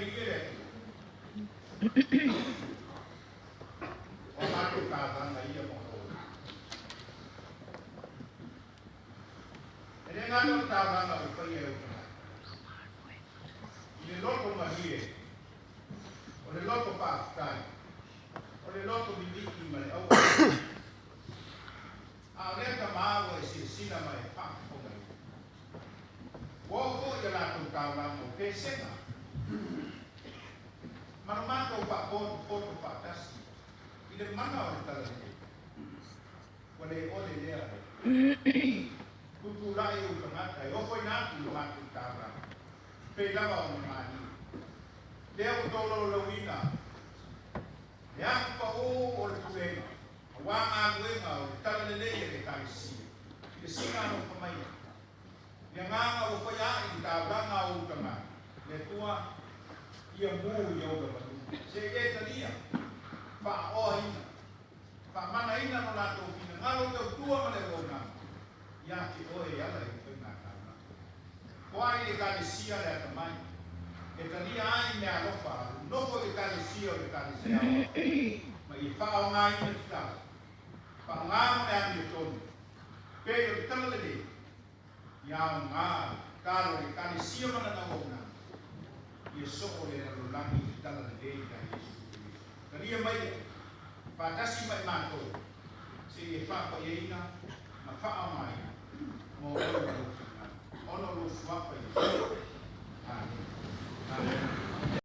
Viia le Atua. O a matou taulaga ia ma o E le gata o le taulaga o le faia e ou tagata. I le loto malie, o le loto faafetai, o le loto mimii ma le auauna. A o lea tama ua e silasila ma e faafofoga i ai. Ua oo foi i a latou taulaga o Pesega ma lo matou faapotopoto faatasi i le mana o le talalelei. Ua le ole lea tutulai ou tagata e ofoina atu i le matou taulaga, pei lava ona malie. Lea ua tolaulauina le afu pau o le pulega aua galuega o le talalelei a le Ekalesia i le siiga alofa mai. Le agaga ua faia ai le taulaga a ou tagata, le Atua ia mu i ou lava se i e talia, faaoaina, faamanaina no latou finagalo tautua ma le auaunaga ia te oe e ala i le faiga taulaga. O ai le Ekalesia le atamai, e talia ai mea alofa, nofo i le Ekalesia o le Ekalesia ma ia faaaogaina tatau, faaaoga mo le amiotonu, pei o le talalelei, ia aoga talo le Ekalesia ma lana auaunaga, ia soo le lalolagi i le talalelei ia Iesu Keriso. Talia mai faatasi ma i matou, se i e faapaiaina ma faaaogaina mo oe ma lou finagalo. Ona o lou suafa Iesu. Amen. Amen.